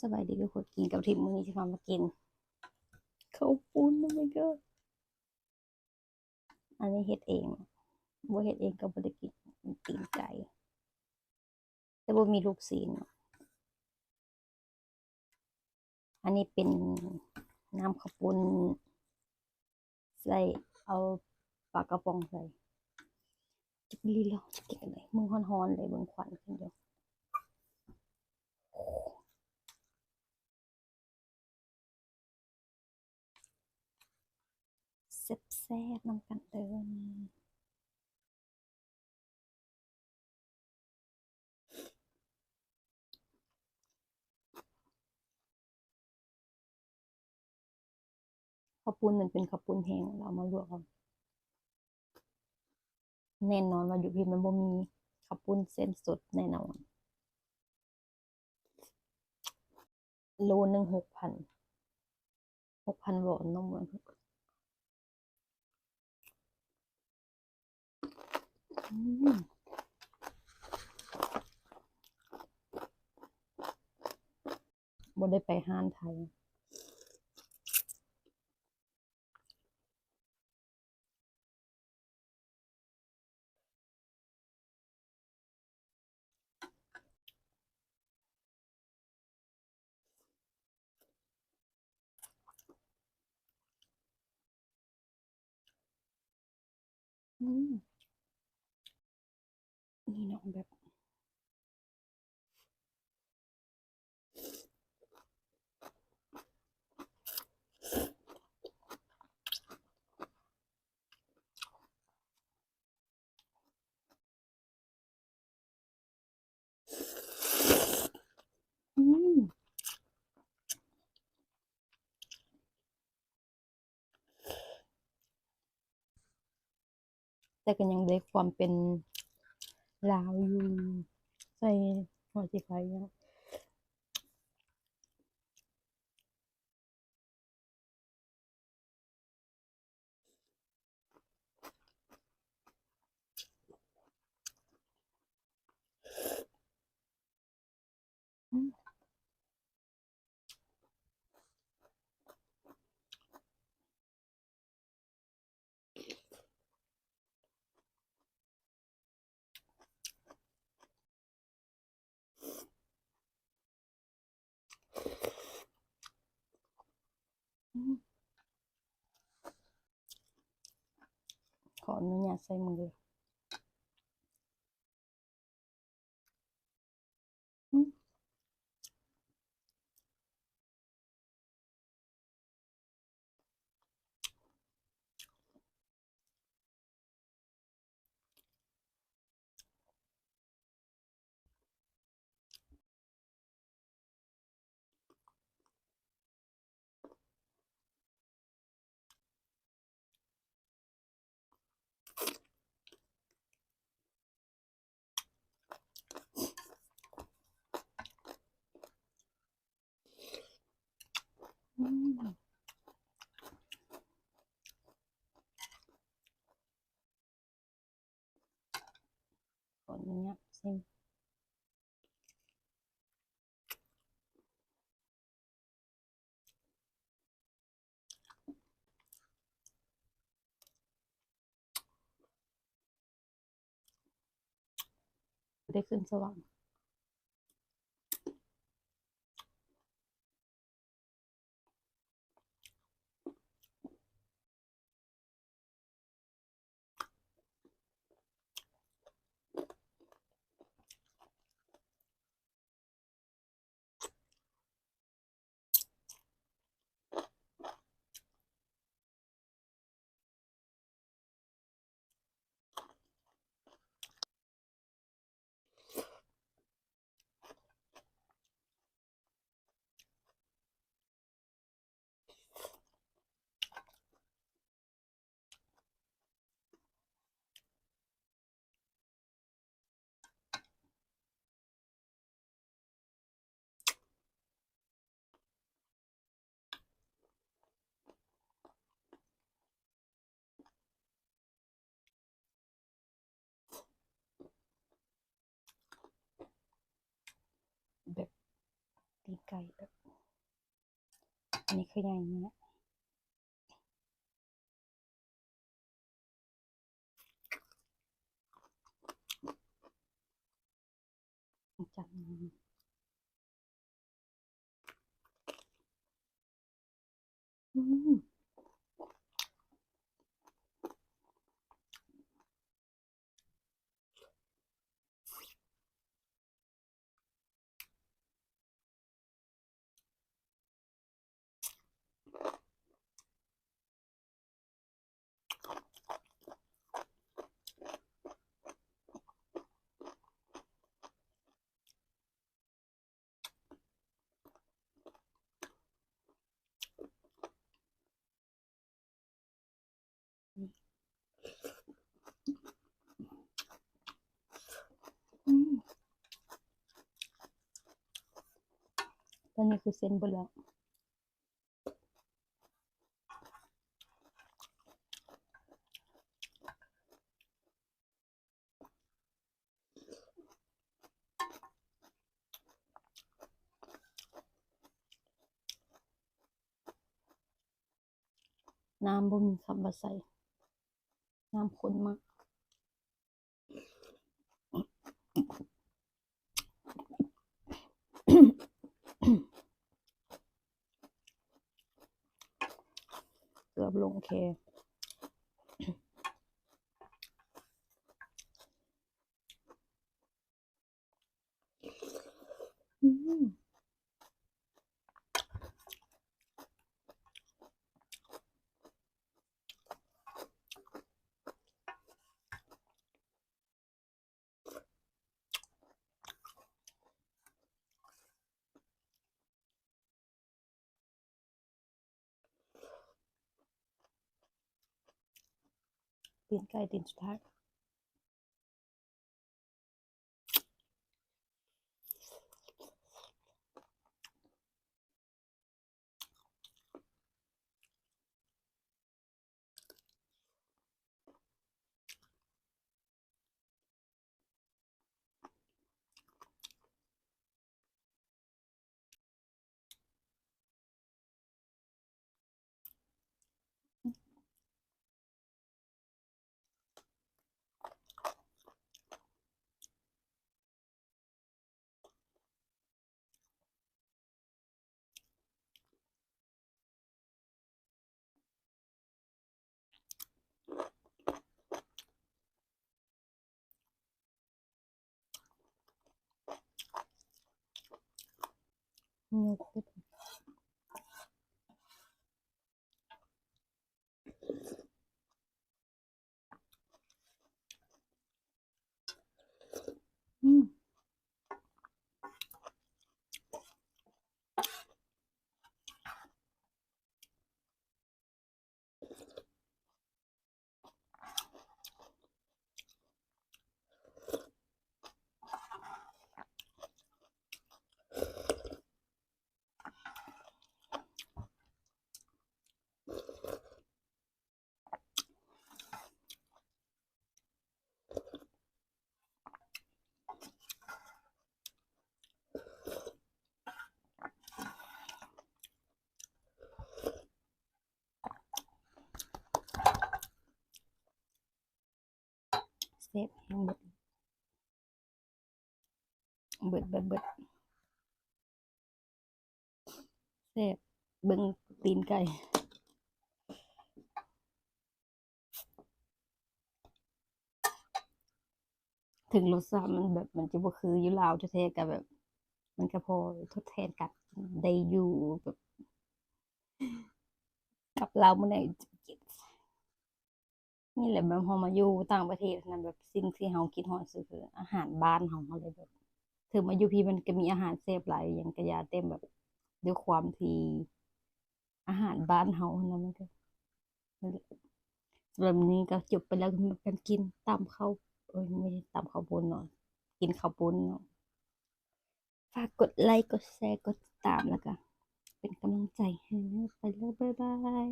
ສະບາຍດີທຸກຄົນ ກິນກັບທິບ ມື້ນີ້ຊິພາມາກິນເຂົ້າປຸ້ນ. Oh my god ອັນນີ້ເຮັດເອງ ບໍ່ເຮັດເອງກໍບໍ່ໄດ້ກິນຕີນໄກ່ ແຕ່ບໍ່ມີລູກຊີ້ນ. ອັນນີ້ເປັນນ້ຳເຂົ້າປຸ້ນ ໃສ່ ເອົາປາກະປ໋ອງໃສ່. ຈັກລີລອງ ຈັກເຮັດຈັ່ງໃດ ມືຮ້ອນໆເລີຍ ເບິ່ງຄວັນຂຶ້ນຢູ່. ແຊບໆນຳກັນເດີ. ເຂົ້າປຸ້ນມັນເປັນເຂົ້າປຸ້ນແຫ້ງ ແລ້ວເອົາມາລວກເອົາ. ແນ່ນອນວ່າຢູ່ພີ້ມັນບໍ່ມີເຂົ້າປຸ້ນເສັ້ນສົດແນ່ນອນ. ໂລໜຶ່ງຫົກພັນ ຫົກພັນວອນເນາະ. ອືມ ບໍ່ໄດ້ໄປຮ້ານໄທ. ອືມ ນີ້ເນາະ ແບບ ອືມ ແຕ່ກໍຍັງໄດ້ຄວາມເປັນລາວຢູ່ ໃສ່ຫົວສີໄຄເນາະ. ຂໍອະນຸຍາດໃສ່ມືເດີ. ອືມ ຂໍອະນຸຍາດຊິມ. ໄດ້ຂຶ້ນສະຫວ່າງ. ອື ຕີນໄກ່ແບບ ອັນນີ້ຄືໃຫຍ່ນີ້ແຫຼະ. ອືມ ອືມ ຕອນນີ້ຄືເສັ້ນເບິດແລ້ວ. ນ້ຳບໍ່ມີຄຳວ່າໃສ ນ້ຳຂຸ້ນມາກ. ເກືອບລົງແຄ. ອືມ. ຕີນໄກ່ຕີນສຸດທ້າຍ. ອືມ. ແຊບແຮງເບິດ ເບິດ ເບິດ ເບິດ ແຊບ ເບິ່ງຕີນໄກ່. ເຖິງລົດຊາດມັນແບບ ມັນຈະບໍ່ຄືຢູ່ລາວແທ້ໆ ກະແບບ ມັນກະພໍທົດແທນກັນໄດ້ຢູ່ ແບບ ກັບລາວມື້ໃດ ນີ້ແຫຼະ ແບບເຮົາມາຢູ່ຕ່າງປະເທດນະ ແບບສິ່ງທີ່ເຮົາຄິດຮອດສຸດຄືອາຫານບ້ານເຮົາ ເຮົາເລີຍແບບ ເຖິງມາຢູ່ພີ້ມັນກະມີອາຫານແຊບຫຼາຍອີ່ຫຍັງກະຢາ ແຕ່ແບບ ດ້ວຍຄວາມທີ່ອາຫານບ້ານເຮົາຫັ້ນນະ ມັນກະ ສຳລັບມື້ນີ້ກໍຈົບໄປແລ້ວກັບການກິນຕຳເຂົ້າ ໂອ້ຍ ບໍ່ແມ່ນຕຳເຂົ້າປຸ້ນເນາະ ກິນເຂົ້າປຸ້ນເນາະ. ຝາກກົດໄລ ກົດແຊ ກົດຕິດຕາມ ແລ້ວກະເປັນກຳລັງໃຈໃຫ້ເດີ ໄປແລ້ວ ບາຍບາຍ.